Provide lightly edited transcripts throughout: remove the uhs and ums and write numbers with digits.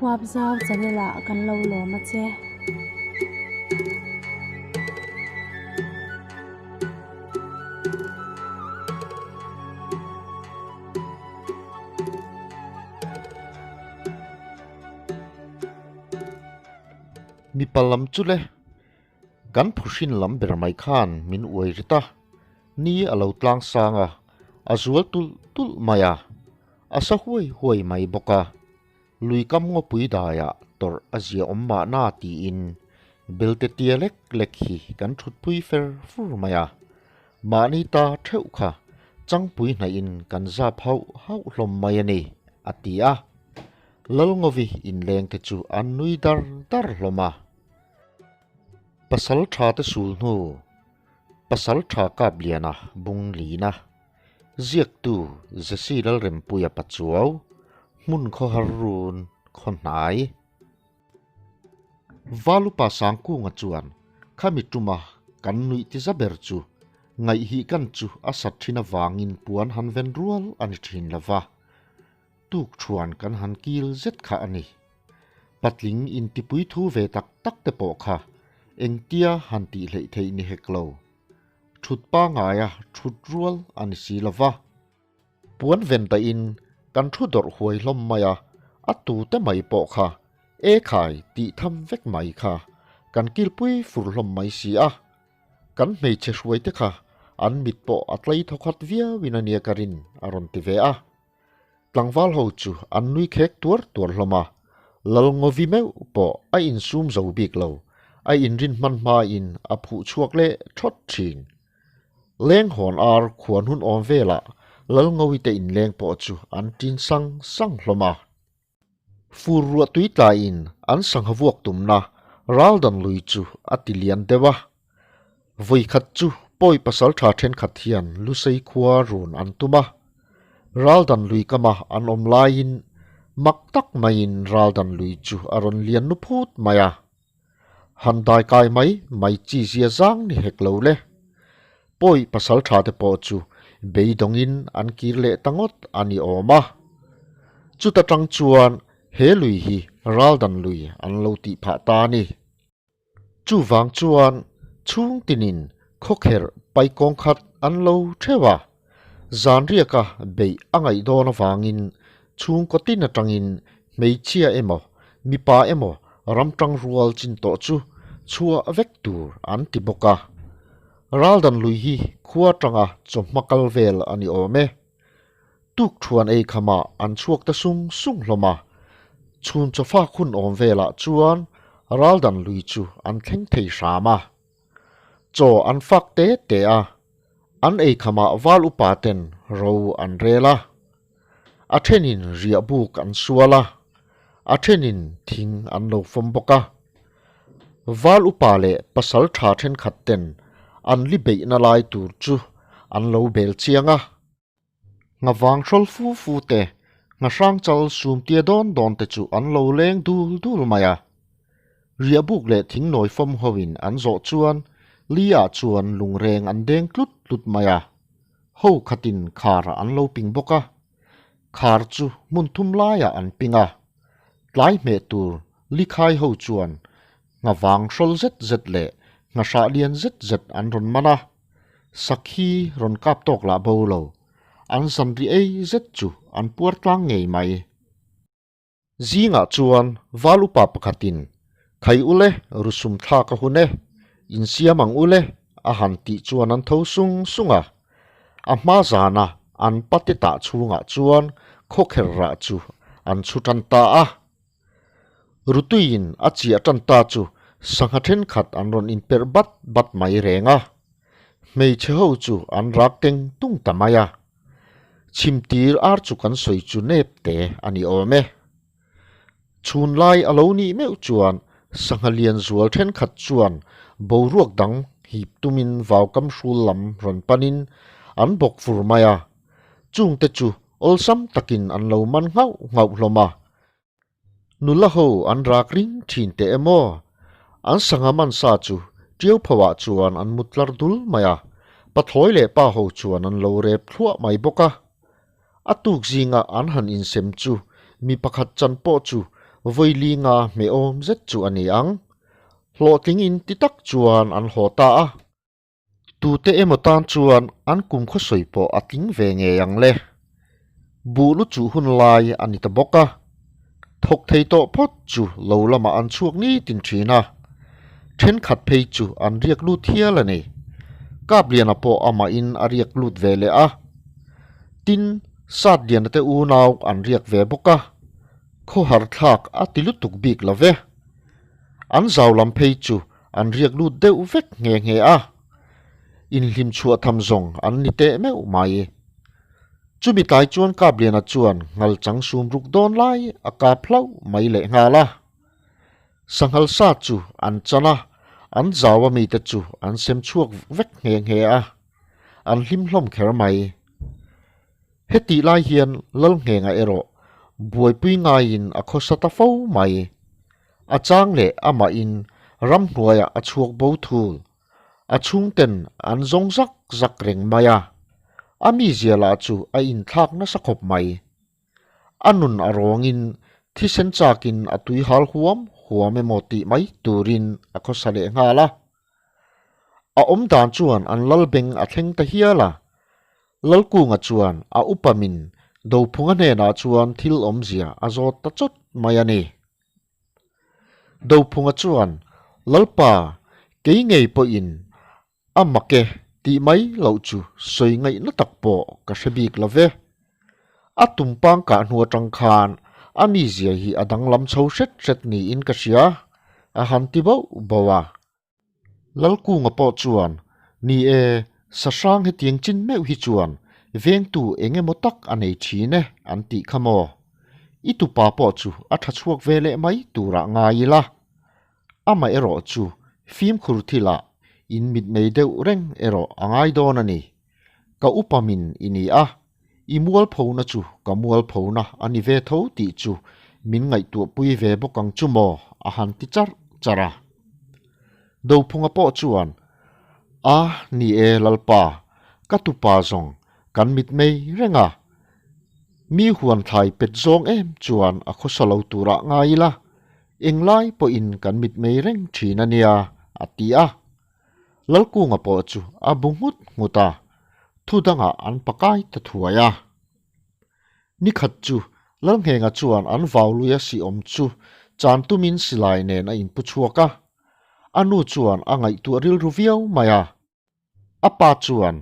Huapzau channel ah kan lo lawm a che. Mipa lam chu le, kan phuhrin lam ber mai khan min uai rit a, ni a lo tlang sang a, a zual tulh tulh mai a, a sa huai huai mai bawk a. Lui kam ngawpui daiah tawrh a zia awm mahna tiin belte tia lek lek hi kan thutpui fer fur mai a. Mahni ta theuh kha changpui hnaihin kan zap hauh hauh hlawm mai a ni, a ti a. Lalngovi inlengte chu an nui dar dar hlawm a. Pasal tha te sul hnu, Pasal tha kap liana bung lina. Ziaktu Jesse Lalrempuia Pachuau, hmun khawhar run khaw hnai. Valupa Sangkunga chuan khami tuma kan nuih ti za ber chu ngaihhih kan chu a sat thin avangin puan han ven rual a ni thin lo va, tuk thuan kan han kil zet kha a ni. Patling intipui thu ve tak tak te pawh kha engtia han tih hleih theih ni hek lo. Thut pangaia thut rual a ni si lo va. Puan ven dahin kan thu dawrh huai hlawm mai a, a tute mai pawh kha e khai tih tham vek mai kha kan kilpui fur hlawm mai si a. Kan hmeichhe hruaite kha an mit pawh a tlei thawkhat viauin a nia ka rin a rawn ti ve a. Tlangval ho chu an nui khek tuar tuar hlawm a, Lalngovi meuh pawh a insum zo bik lo, a inrin hman hmain a phuh chhuak leh thawt thin. Leng hawn ar khuan hun awm velah Lalngovi te inleng pawh chu an tin sang sang hlawm a. Fur ruah tui tlaiin an sangha vuak tumna Raldan lui chu a ti lian deuh a. Vawikhat chu pawi pasal tha thenkhat hian Lusei khua run an tum a. Raldan lui kama an awm laiin mak tak maiin Raldan lui chu a rawn lian nu phut mai a. Han dai kai mai mai chi zia zang ni hek lo le. Pawi pasal tha te pawh chu beidawngin an kir leh ta ngawt a ni awm a. Chuta tang chuan he lui hi Raldan lui an lo tih phah ta a ni. Chuvang chuan chhung tinin khawkherh paikawng khat an lo theuh a, zan riaka beih a ngaih dawn avangin chhungkaw tin atangin hmeichhia emaw mipa emaw ramtang rual chin tawh chu chhuah vek tur an ti bawk a. Raldan lui hi khua atanga chawhma kal vel a ni awm e. Tuk thuan ei khamah an chhuak ta sung sung hlawm a, chhun chawfak hun awm velah chuan Raldan lui chu an thleng thei hram a. Chaw an fak te te a, an ei khamah val upa ten ro an rel a. A thenin riah buk an sual a, a thenin thing an lo fawm bawk a. Val upa leh pasal tha thenkhat ten an li beihna lai tur chu an lo bel chiang a. Nghavang hrawl fu fu te, nghahrang chal sum tia dawn dawn te chu an lo leng dul dul mai a. Riahbuk leh thingnawi fawm hoin an zawh chuan li ah chuan lungreng an deng tlut tlut mai a. Ho khatin khar an lo ping bawk a. Khar chu hmun thum laiah an ping a. Tlai hmeh tur likhai ho chuan nghavang hrawl zet zet leh nghahrah lian zet zet an rawn man a. Sakhi rawn kap tawk lah bo lo. An zan ri ei zet chu an puar tlang ngei mai. Zingah chuan val upa pakhatin, Khai ule, rusum thlak a hun e, insiam ang ule, a han tih chuan an tho sung sung a. A hma zana an pate tah chhungah chuan khawkher rah chu an chhu tan ta a. Rutuiin a chiah tan ta chu sangha thenkhat an rawn inperh bat bat mai reng a. Hmeichhe ho chu an rak teng tung ta mai a. Chhimtir ar chu kan sawi chu nep te a ni awm e. Chhun lai a lo nih meuh chuan sangha lian zual thenkhat chuan boruak dang hip tumin vaukam hrul lam rawn panin an bawk fur mai a. Chungte chu awlsam takin an lo man nghauh nghauh hlawm a. Nula ho an rak ring thin teh em aw? An sangha man sa chu Ṭiau pho ah chuan an mut tlar dul mai a, pathlawi leh pa ho chuan an lo rep thluah mai bawk a. A tuk zinga an han insem chu mi pakhat chan pawh chu Vawi li nga hmeh awm zet chu a ni ang. Hlawhtling in ti tak chuan an haw ta a. Tute emaw tan chuan an kum khawsawi pawh a tling ve ngei ang le. Buh lu chuh hun lai a ni ta bawk a. Thawk thei tawh phawt chu lo lamah an chhuak nitin thin a. Thenkhat phei chu an riak lut hial a ni. Kapliana pawh amahin a riak lut ve leh a. Tin, Satliana te unau an riak ve bawk a. Khawhar thlak a ti lutuk bik lo ve. An zau lam phei chu an riak lut deuh vek nghe nghe a, inhlim chhuah tham zawng an ni teh meuh mai. Chumi tlai chuan Kapliana chuan nghal chang sum ruk dawn lai a kap hlauh mai leh nghal a. Sanghal sa chu an chan a, an zau a mite chu an sem chhuak vek nghe nghe a, an hlim hlawm kher mai. Hetih lai hian Lalnghenga erawh buaipui ngaiin a khawsa ta fo mai. A chang leh amahin ramhnuaiah a chhuak bo thul. A chhungten an zawng zak zak reng mai a, a mizia lah chu a inthlak nasa khawp mai. A nun a rawngin thisen chakin a tuihal huam huam emaw tih mai turin a khawsa leh nghal a. A awm dan chuan an lalbeng a thleng ta hial a, Lalkunga chuan a upa min Dophunga hnenah chuan thil awmzia a zawt ta chawt mai a ni. Dophunga chuan, Lalpa, kei ngei pawhin a mak e tih mai loh chu sawi ngaihna tak pawh ka hre bik lo ve. A tumpang kah hnu atang khan a mizia hi a danglam chho hret hret niin ka hria, a han ti bauh bauh a. Lalkunga pawh chuan, Ni e, sahrang hetiang chin meuh hi chuan vengtu eng emaw tak a nei thin e an tih kha maw? I tupa pawh chu a tha chhuak ve leh mai turah ngai ila. Amaherawh chu fimkhur thilah in mitmei deuh reng erawh a ngai dawn a ni. Ka upa min i ni a, i mualphona chu ka mualphona a ni ve tho tih chu min ngaihtuahpui ve bawk ang chu maw a han ti charh charh a. Dophunga pawh chuan, A ni e Lalpa, ka tupa zawng kan mitmei reng a, mi huan thlai pet zawng em chuan a khawsa lo turah ngai ila, englai pawhin kan mitmei reng thin a nia, a ti a. Lalkunga pawh chu a bu nghut nghut a, thu dangah an pakai ta thuai a. Nikhat chu Lalnghenga chuan an vau luia sihawm chu chan tumin silai nen a inpu chhuak a. A nu chuan a ngaihtuah rilru viau mai a. A pa chuan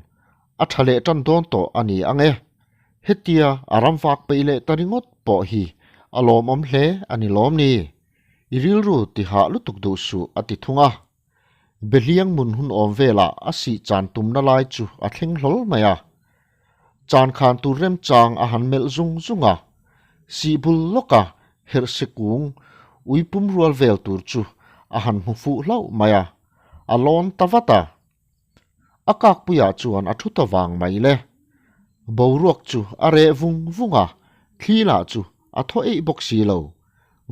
a tha leh tan dawn tawh a ni ang e. Hetia a ram vak peih leh ta ringawt pawh hi a lawmawm hle a ni lawm ni? I rilru tihah lutuk duh suh a ti thung a. Behliang mun hun awm velah a sih chan tumna lai chu a thleng hlawl mai a. Chan khan tur remchang a han melh zung zung a, sih bul lawka herhse kung ui pum rual vel tur chu a han hmu fuh hlauh mai a, a lawn ta vat a. A kakpuiah chuan a thu ta vang mai le. Boruak chu a reh vung vung a, thli lah chu a thaw eih bawk si lo.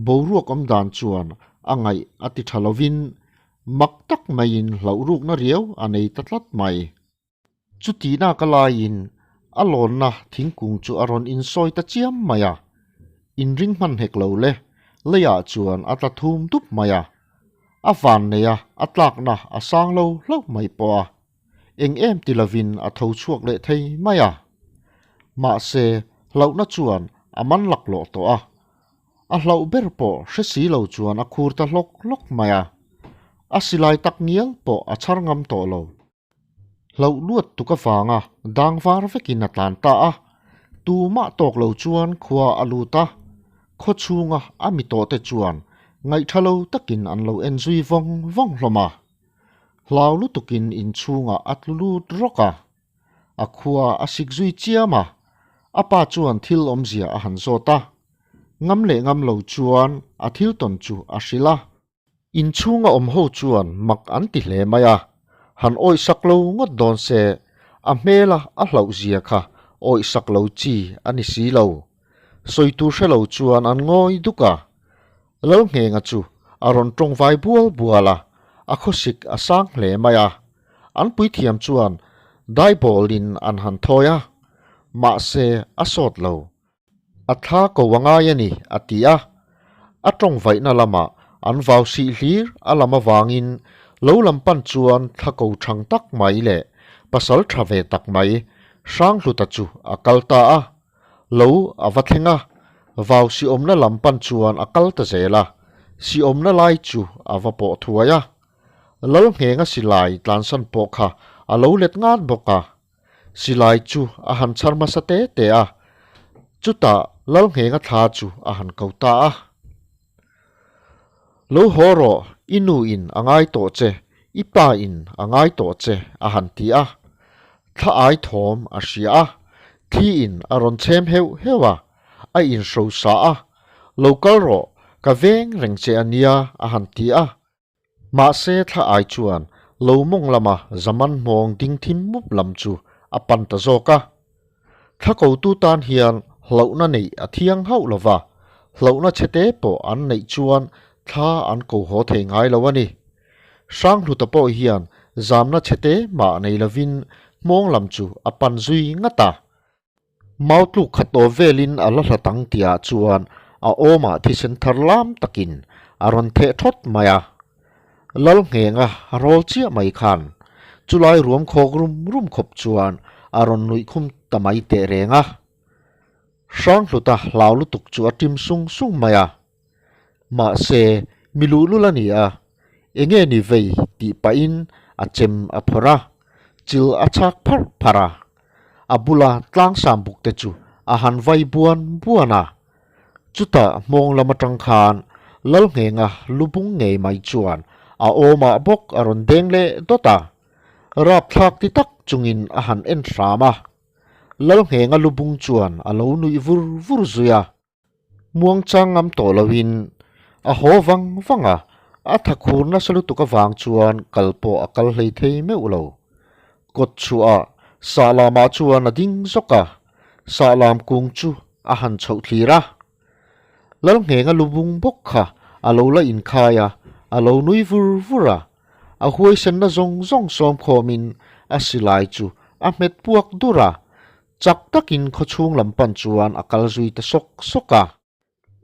Boruak awm dan chuan a ngaih a ti tha lovin mak tak maiin hlauhrukna riau a nei ta tlat mai. Chutihna ka laiin a lawnna thingkung chu a rawn insawi ta chiam mai a, inring hman hek lo le, leiah chuan a tla thum dup mai a. A van nei a, a tlakna a sang lo hlauh mai pawh a, eng em ti lovin a tho chhuak leh thei mai a. Mahse, hlauhna chuan a man laklawh tawh a, a hlauh ber pawh hre si lo chuan a khur ta hlawk hlawk mai a, a silai tak ngial pawh a chhar ngam tawh lo. Hlauh luat tuk avanga dang var vekin a tlan ta a, tumah tawk lo chuan khua a lut a, khaw chhunga a mi tawhte chuan ngaihtha lo takin an lo en zui vawng vawng hlawm a. Hlau lutukin inchhungah a tlu lut rawk a, a khua a sik zui chiam a, a pa chuan thil awmzia a han zawt a, ngam leh ngam lo chuan a thil tawn chu a hrilh a. Inchhunga awm ho chuan mak an ti hle mai a, han awihsak lo ngawt dawn se, a hmela a hlauh zia kha awihsak lo chi a ni si lo. Sawi tur hre lo chuan an ngawi duk a. Lalnghenga chu a rawn tawng vai bual bual a, a khawsik a sang hle mai a. An puithiam chuan daibawlin an han thawi a, mahse a sawt lo. A thla ko a ngai a ni, a ti a. A tawngvaihna lamah an vau sih hlir a lam avangin lo lam pan chuan thla ko thang tak mai leh pasal tha ve tak mai Hranghluta chu a kal ta a. Lo a va thleng a, vau siawmna lam pan chuan a kal ta zel a, siawmna lai chu a va pawh thuai a. Lalnghenga silai tlansan pawh kha a lo let ngat bawk a. Silai chu a han chhar hmasa te te a, chutah Lalnghenga thla chu a han ko ta a. Lo haw rawh, i nu in a ngai tawh che, i pa in a ngai tawh che, a han ti a. Thla ai thawm a hria a, thli in a rawn chhem heuh heuh a, a inhrosa a, Lo kal rawh, ka veng reng che a nia, a han ti a. Mahse thla ai chuan lo mawng lama zaman hmawng ding thim mup lam chu a pan ta zawk a. Thla kotu tan hian hlauhna neih a thiang hauh lo va, hlauhna chhete pawh an neih chuan thla an ko haw thei ngai lo a ni. Hranghluta pawh hian zamna chhete mah nei lovin hmawng lam chu a pan zui ngat a. Mau tluk khat aw velin a la hlat ang tihah chuan a awmah thisen thar lam takin a rawn theh thawt mai a. Lalnghenga rawl chiah mai khan chulai ruam khawk rum rum khawp chuan a rawn nuih khum ta mai teh reng a. Hranghluta hlau lutuk chu a ṭim sung sung mai a. Mahse, mi luhlul a ni a, enge ni vei tih pahin a chem a phawrh a, chil a chhak pharh pharh a. A bula tlangsam buk te chu a han vai buan buan a. Chutah hmawng lam atang khan Lalnghenga lubung ngei mai chuan a awmah bawk a rawn deng leh dawt a. Rapthlak ti tak chungin a han en hram a. Lalnghenga lubung chuan a lo nuih vur vur zui a. Muangchang ngam tawh loin a haw vang vang a, a tha khur nasa lutuk avang chuan kal pawh a kal hlei thei meuh lo. Kawt chhuah sahlamah chuan a ding zawk a, sahlam kung chu a han chhoh thlir a. Lalnghenga lubung bawk kha a lo la inkhai a, a lo nui vur vur a, a huaisenna zawng zawng sawmkhawmin a silai chu a hmet puak dur a, Chak takin khawchhung lam pan chuan a kal zui ta sawk sawk a.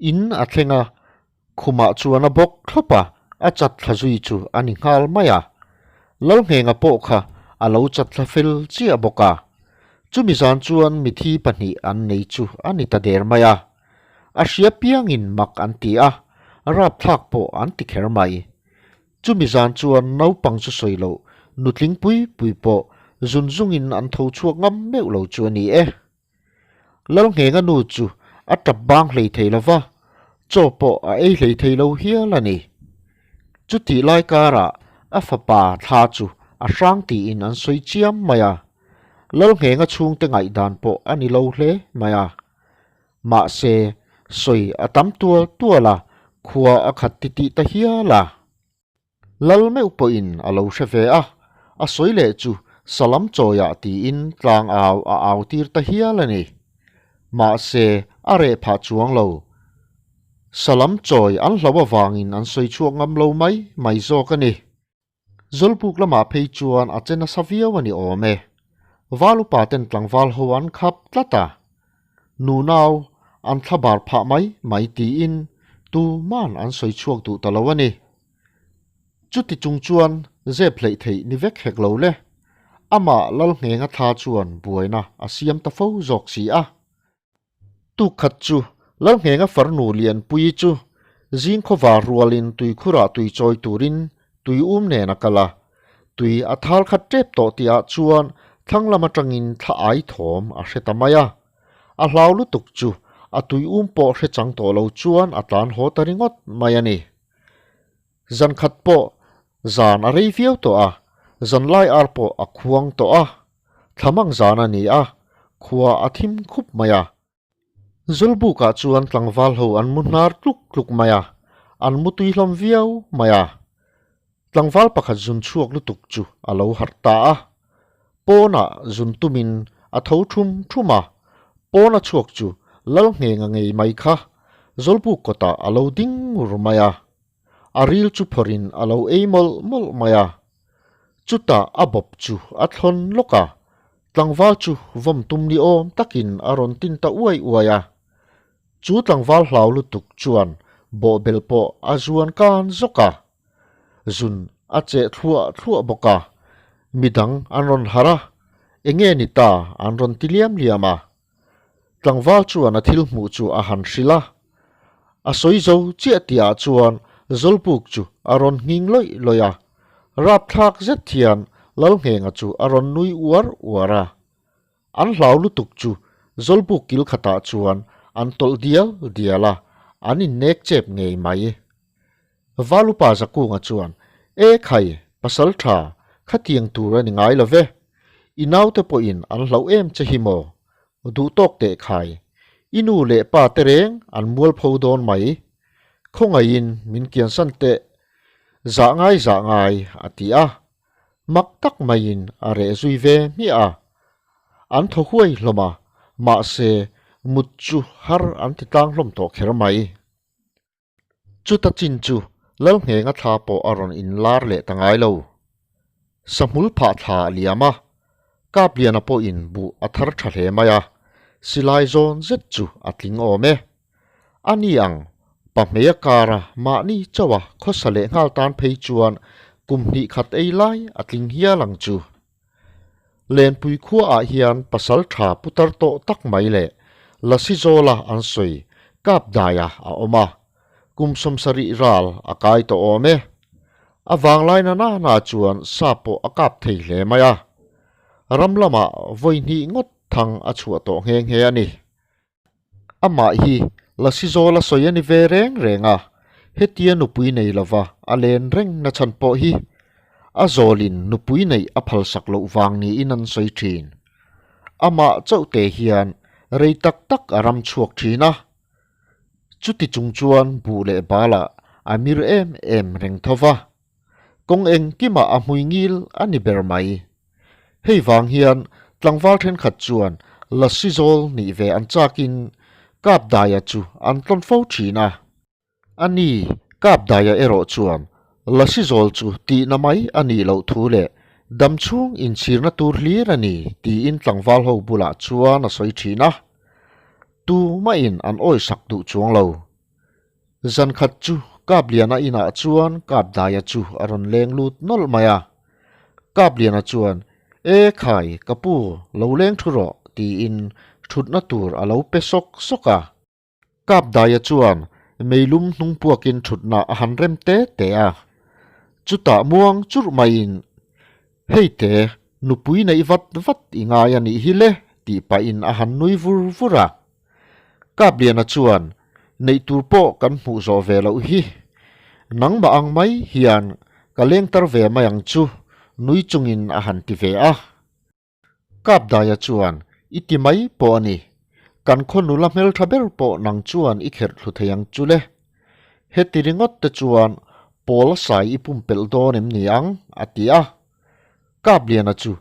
In a thleng a, khumah chuan a bawk thlawp a, a chat thla zui chu a ni nghal mai a. Lalnghenga pawh kha a lo chat thla fel chiah bawk a. Chumi zan chuan mithi pahnih an nei chu a ni ta der mai a. A hria piangin mak an ti a, rapthlak pawh an ti kher mai. Chumi zan chuan naupang chu sawi loh, nutling pui pui pawh zun zungin an tho chhuak ngam meuh lo chu a ni e. Lalnghenga nu chu a tap bang hlei thei lo va, chaw pawh a ei hlei thei lo hial a ni. Chutih lai karah a fapa thla chu a hrang tiin an sawi chiam mai a, Lalnghenga chhungte ngaihdan pawh a ni lo hle mai a. Mahse, sawi a tam tual tual a, khua a khat titih ta hial a. Lal meuh pawhin a lo hre ve a, a sawi leh chu Salam chawiah tiin tlang au a au tir ta hial a ni. Mahse, a reh phah chuang lo. Salam chawi an hloh avangin an sawi chhuak ngam lo mai mai zawk a ni. Zawlbuk lamah phei chuan a che nasa viau a ni awm e. Val upa ten tlangval ho an khap tlat a, nunau an thla bar phah mai mai tiin tuman an sawi chhuak duh ta lo a ni. Chuti chung chuan zep hleih theih ni vek hek lo le. Amah Lalnghenga thla chuan buaina a siam ta fo zawk si a. Tuk khat chu Lalnghenga farnu Lianpuii chu zing khawvar rualin tuikhurah tui chawi turin tui um nen a kal a. Tui a thal khat tep tawh tihah chuan thlang lam atangin thla ai thawm a hre ta mai a. A hlau lutuk chu a tui um pawh hre chang tawh lo chuan a tlan haw ta ringawt mai a ni. Zan khat pawh zan a rei viau tawh a, zanlai ar pawh a khuang tawh a. Thlamang zan a ni a, khua a thim khup mai a. Zawlbukah chuan tlangval ho an mu hnar tluk tluk mai a, an mu tui hlawm viau mai a. Tlangval pakhat zun chhuak lutuk chu a lo harh ta a. Pawnah zun tumin a tho thum thum a, pawna chhuak chu Lalnghenga ngei mai kha Zawlbuk kawtah a lo ding ngur mai a. A ril chu phawrhin a lo ei mawlh mawlh mai a. Chutah a bawp chu a thlawn lawk a, tlangval chu vawm tum ni awm takin a rawn tin ta uai uai a. Chu tlangval hlau lutuk chuan Bawhbel pawh a zuan kan zawk a, zun a cheh thluah thluah bawk a, midang an rawn harh a, enge ni ta an rawn ti liam liam a. Tlangval chuan a thil hmuh chu a han hrilh a, a sawi zo chiah tihah chuan Zawlbuk chu a rawn nghing lawih lawih a, rapthlak zet hian Lalnghenga chu a rawn nui uar uar a. An hlau lutuk chu Zawlbuk kil khatah chuan an tawlh dial dial a, an innek chep ngei mai. Valupa Zakunga chuan, E khai, pasal tha, khatiang tur a ni ngai lo ve. I naute pawhin an hlauh em che hi maw? Duh tawk teh khai. I nu leh pa te reng an mualpho dawn mai. Khawngaihin min kiansan teh. Zah ngai zah ngai, a ti a. Mak tak maiin a reh zui ve hmiah a. An thaw huai hlawm a, mahse mut chu har an ti tlang hlawm tawh kher mai. Chuta chin chu Lalnghenga thla pawh a rawn inlar leh ta ngai lo. Sahmul phah thla a liam a, Kapliana pawhin buh a thar tha hle mai a, silai zawn zet chu a tling awm e. A ni ang, pahmeia kara mahni chauha khawsa leh nghal tan phei chuan kum hnih khat ei lai a tling hial ang chu. Lenpui khuaah hian pasal tha putar tawh tak mai leh Lasi Zawla an sawi kap daia a awm a, kum 70 ral a kai tawh awm e. A vanglai na na na chuan sa pawh a kap thei hle mai a, ram lamah vawi hnih ngawt thang a chhuah tawh nghe nghe a ni. Amah hi Lasi Zawla sawi a ni ve reng reng a, hetia nupui nei lova a len reng na chhan pawh hi a zawlin nupui neih a phalsak loh vang niin an sawi thin. Amah chauh te hian rei tak tak a ram chhuak thin a, chuti chung chuan buh leh balah a mir em em reng tho va. Kawng engkimah a hmui ngil a ni ber mai. Hei vang hian tlangval thenkhat chuan Lasi zawl nih ve an chakin Kapdaia chu an tlawn fo thin a. Ani, Kapdaia erawh chuan Lasi zawl chu tihna mai a nih loh thu leh damchhung inchhirna tur hlir a ni tiin tlangval ho bulah chuan a sawi thin a. Tumahin an awisak duh chuang lo. Zan khat chu Kapliana inah chuan Kapdaia chu a rawn leng lut nawlh mai a. Kapliana chuan, E khai, ka pu, lo leng thu rawh, tiin thutna tur a lo pe sawk sawk a. Kapdaia chuan meilum hnung puakin thutna a han rem te te a. Chutah muang churh maiin, Hei te, nupui neih vat vat i ngai a nih hi le, tih pahin a han nui vur vur a. Kapliana chuan, Neih tur pawh kan hmuh zawh ve loh hi. Nangmah ang mai hian ka lengtar ve mai ang chu, nui chungin a han ti ve a. Kapdaia chuan, I ti mai pawh a ni. Kan khaw nula hmeltha ber pawh nang chuan i kherh thlu thei ang chu le. Heti ringawt te chuan pawl a sai i pumpelh dawn em ni ang? a ti a. Kapliana chu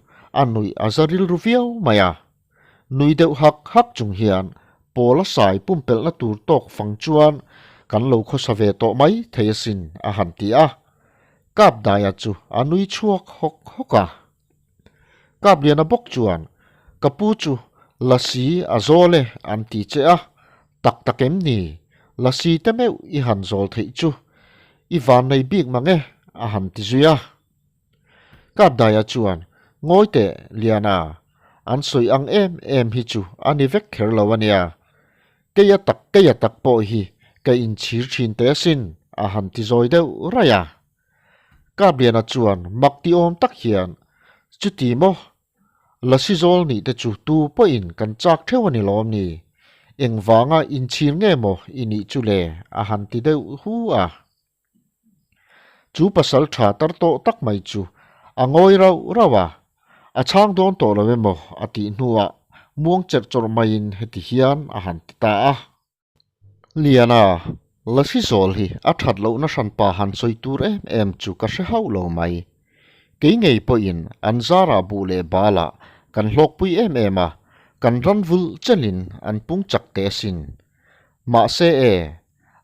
a nuih a za rilru viau mai a. Nui deuh hak hak chung hian Paula sai pumpelhna tur tawk fang chuan kan lo khawsa ve tawh mai thei asin a han ti a. Kapdaia chu a nui chhuak hawk hawk a. Kapliana bawk chuan ka pu chu Lasi a zawl e an ti che a, tak tak em ni? Lasi te meuh i han zawl theih chu i vannei bik mang e a han ti zui a. Kapdaia chuan, Ngawi teh, Liana, an sawi ang em em hi chu a ni vek kher lo a nia. Keia tak keia tak pawh hi ka inchhir thin teh asin, a han ti zawi deuh raih a. Kapliana chuan mak ti awm tak hian, Chuti maw? Lasi zawl nih te chu tu pawhin kan chak theuh a ni lawm ni? Engvanga inchhir nge maw i nih chu le? a han ti deuh hu a. Chu pasal tha tar tawh tak mai chu a ngawi rauh rauh a, a chhang dawn tawh lo emaw a tih hnuah muang cherh chawrh maiin heti hian a han ti ta a. Liana, Lasi zawl hi a that lohna hranpa han sawi tur em em chu ka hre hauh lo mai. Kei ngei pawhin an zarah buh leh balah kan hlawkpui em em a, kan ran vulh chelin an pung chak teh asin. Mahse e,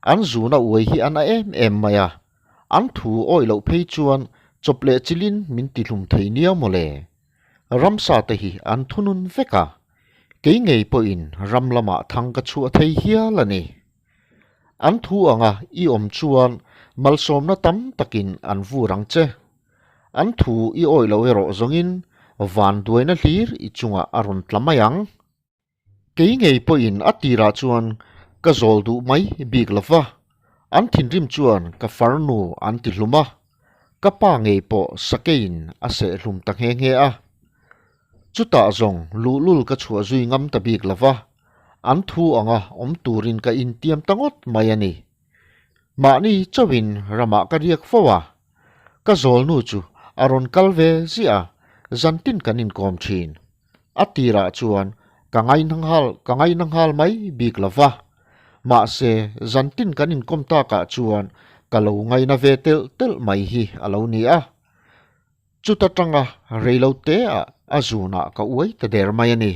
An zuna uai hi a na em em mai a, an thu awih loh phei chuan chawp leh chilin min tihlum thei nia maw le. Ramsa te hi an thunun vek a, kei ngei pawhin ram lamah thang ka chhuah thei hial a ni. An thu anga i awm chuan malsawmna tam takin an vur ang che. An thu i awih loh erawh zawngin vanduaina hlir i chungah a rawn tla mai ang. Kei ngei pawhin a tirah chuan ka zawl duh mai bik lo va, an thinrim chuan ka farnu an ti hlum a, ka pa ngei pawh sakeiin a seh hlum ta nghe nghe a. Chutah zawng luhlul ka chhuah zui ngam ta bik lo va, an thu anga awm turin ka intiam ta ngawt mai a ni. Mahni chauhin ramah ka riak fo a, ka zawlnu chu a rawn kal ve ziah a, zantin kan inkawm thin. A tirah chuan ka ngaina nghal ka ngaina nghal mai bik lo va, mahse zantin kan inkawm takah chuan ka lo ngaina ve telh telh mai hi a lo ni a. Chuta tanga reilo teah a zunah ka uai ta der mai a ni.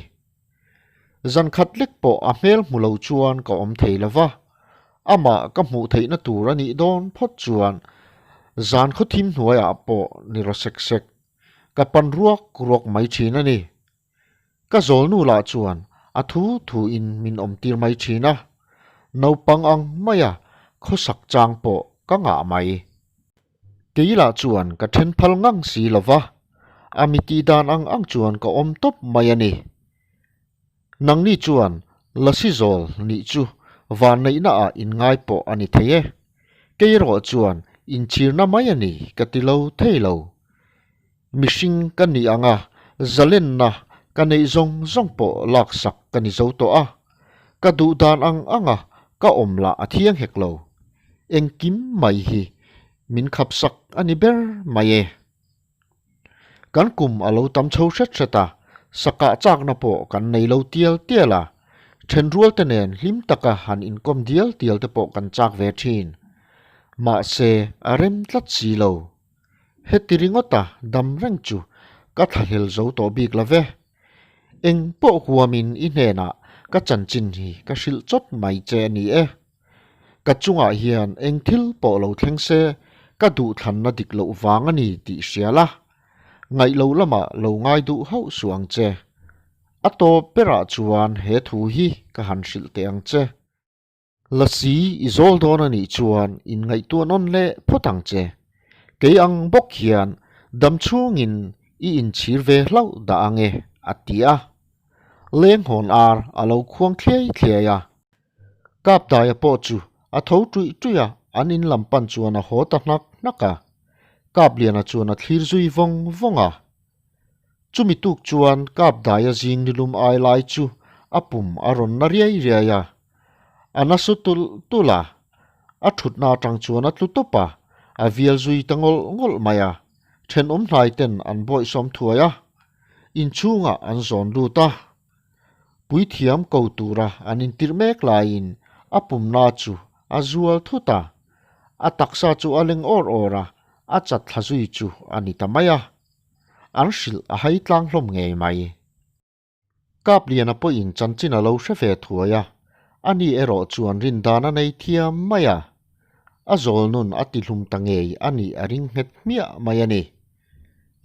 Zan khat lek pawh a hmel hmu lo chuan ka awm thei lo va, amah ka hmuh theihna tur a nih dawn phawt chuan zan khawthim hnuaiah pawh ni raw sek sek ka pan ruak ruak mai thin a ni. Ka zawlnu lah chuan a thu thuin min awm tir mai thin a, naupang ang maia khawsak chang pawh ka ngah mai. Kei lah chuan ka then phal ngang si lo va, a mi tih dan ang ang chuan ka awm tawp mai a ni. Nangni chuan Lasi zawl nih chu vanneihna ah inngai pawh a ni thei e. Kei erawh chuan inchhirna mai a ni ka ti lo thei lo. Mihring ka nih ang a, zalenna ka neih zawng zawng pawh laksak ka ni zo tawh a. Ka duh dan ang ang a ka awm lah a thiang hek lo. Engkim mai hi min khapsak a ni ber mai e. Kan kum a lo tam chho hret hret a, sakah chakna pawh kan nei lo tial tial a, thenrual te nen hlim taka han inkawm dial tial te pawh kan chak ve thin. Mahse, a rem tlat si lo. Heti ringawta dam reng chu ka thlahlel zo tawh bik lo ve. Eng pawh huamin i hnenah ka chanchin hi ka hrilh chawt mai che a ni e. Ka chungah hian eng thil pawh lo thleng se ka duhthlanna dik loh vang a ni tih hria la, ngaih lo lamah lo ngai duh hauh suh ang che. A tawp berah chuan he thu hi ka han hrilh teh ang che. Lasi i zawl dawn a nih chuan inngaihtuah nawn leh phawt ang che. Kei ang bawk hian dam chhungin i inchhir ve hlauh dah ang e, a ti a. Lenghawn ar a lo khuang thliai thliai a. Kapdaia pawh chu a tho tuih tuih a, an in lam pan chuan a haw ta hnak hnak a. Kapliana chuan a thlir zui vawng vawng a. Chumi tuk chuan Kapdaia zing nilum ai lai chu a pum a rawn na riai riai a. A na su tulh tulh a, a thutna atang chuan a tlu tawp a, a vial zui ta ngawlh ngawlh mai a. Thenawm hnai ten an bawihsawm thuai a, inchhungah an zawn lut a. Puithiam ko tura an intirh mek laiin a pumna chu a zual thut a, a taksa chu a leng awr awr a, a chat thla zui chu a ni ta mai a. An hrilh a hai tlang hlawm ngei mai. Kapliana pawhin chanchin a lo hre ve thuai a, ani erawh chuan rindan a nei thiam mai a. A zawl nun a tihlum ta ngei a nih a ring nghet hmiah mai a ni.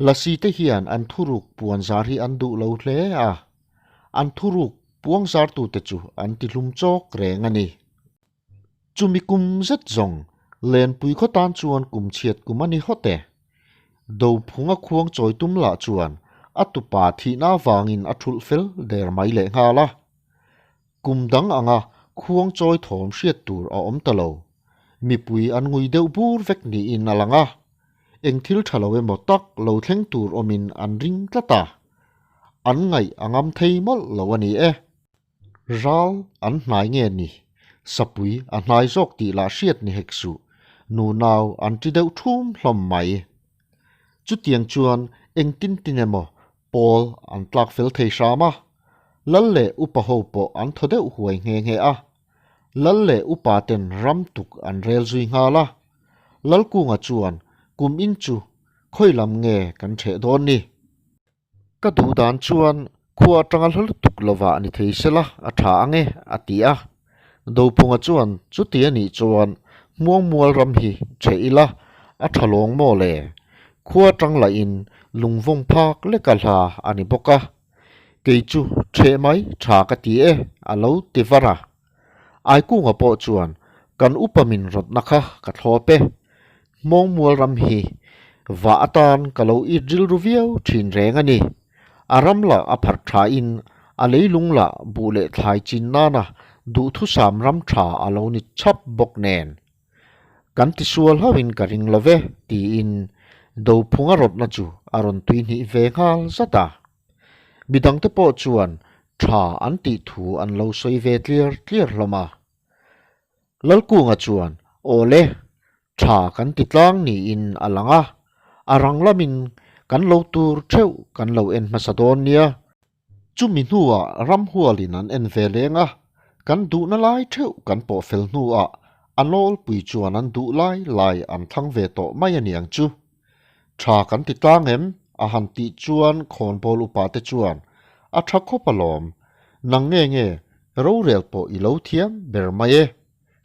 Lasi te hian an thuruk puan zar hi an duh lo hle a, an thuruk puang zartute chu an tihlum chawk reng a ni. Chumi kum zet zawng Lenpui khaw tan chuan kum chhiat kum a ni hawt e. Dophunga khuang chawi tum lah chuan a tupa thihna avangin a thulh fel der mai lehnghal a. Kum dang anga khuang chawi thawm hriat tur a awm ta lo. Mipui an ngui deuh bur vek niin a lang a. Eng thil tha lo emaw tak lo thleng tur awmin an ring tlat a, an ngaih a ngam thei mawlh lo a ni e. Ral an hnai nge ni? Sapui a hnai zawk tih lah hriat ni hek suh, nunau an ti deuh thum hlawm mai. Chutiang chuan engtin tin emaw pawl an tlak fel thei hram a, Lal leh upa ho pawh an thaw deuh huai nghe nghe a. Lal leh upa ten ram tuk an rel zui nghal a. Lalkunga chuan kum in chu khawi lam nge kan ṭheh dawn ni? Ka duh dan chuan khua atanga hla lutuk lovah ni thei sela a ṭha ang e, a ti a. Dophunga chuan chuti a nih chuan Hmuangmual ram hi ṭheh ila a ṭha lawng maw le? Khua atang lahin lungvawng phak leka hla a ni bawk a. Kei chu ṭheh mai ṭha ka ti e, a lo ti var a. Aikunga pawh chuan Kan upa min rawtna kha ka thlawp e. Hmawngmual ram hi vah atan ka lo it rilru viau thin reng a ni. A ram lah a pharh thain a leilung lah buh leh thlai chin nana duhthusam ram tha a lo ni chhap bawk nen. Kan tisual hauhin ka ring lo ve tiin Dophunga rawtna chu a rawn tuihnih ve nghal zat a. Midangte pawh chuan tha an tih thu an lo sawi ve tliar tliar hlawm a. Lalkunga chuan, Aw le, tha kan ti tlang niin a lang a, a rang lamin kan lo tur theuh kan lo en hmasa dawn nia. Chumi hnuah ramhualin an en ve leng a, kan duhna lai theuh kan pawh fel hnuah a nawlpui chuan an duh lai lai an thlang ve tawh mai a niang chu. Tha kan ti tlang em? a han tih chuan khawnbawl upa te chuan, A tha khawp alawm, nang nge nge rorel pawh i lo thiam ber mai e,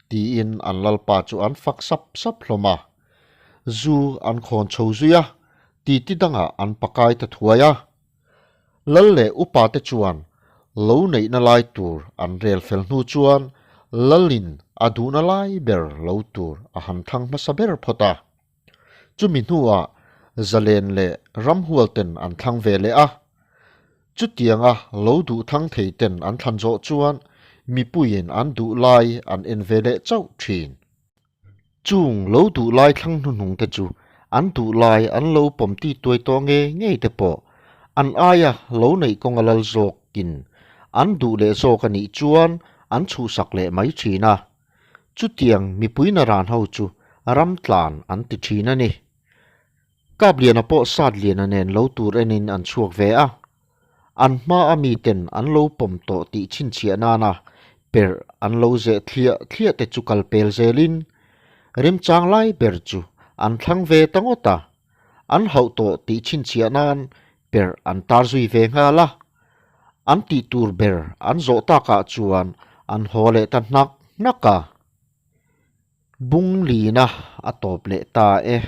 tiin an lalpa chu an fak sap sap hlawm a. Zu an khawn chho zui a, titi dangah an pakai ta thuai a. Lal leh upa te chuan lo neihna lai tur an rel fel hnu chuan Lalin a duhna lai ber lo tur a han thlang hmasa ber phawt a. Chumi hnuah Zalen leh Ramhual ten an thlang ve leh a. Chutianga lo duh thang thei ten an thlan zawh chuan mipuiin an duh lai an en ve leh chauh thin. Chung lo duh lai thlang hnuhnung te chu an duh lai an lo pawm ti tuai tawh nge ngei te pawh an aia lo neih kawnga lal zawkin an duh leh zawk a nih chuan an chhuhsak leh mai thin a. Chutiang mipui naran ho chu ram tlan an ti thin a ni. Kapliana pawh Satliana nen lo tur enin an chhuak ve a. An hma a miten an lo pawm tawh tih chhinchhiah nana perh an lo zeh thliah thliah te chu kal pel zelin remchang lai ber chu an thlang ve ta ngawt a. An hauh tawh tih chhinchhiah nan perh an tar zui ve nghal a. An tih tur ber an zawh takah chuan an haw leh ta hnak hnak a. Bung lina a tawp leh ta e.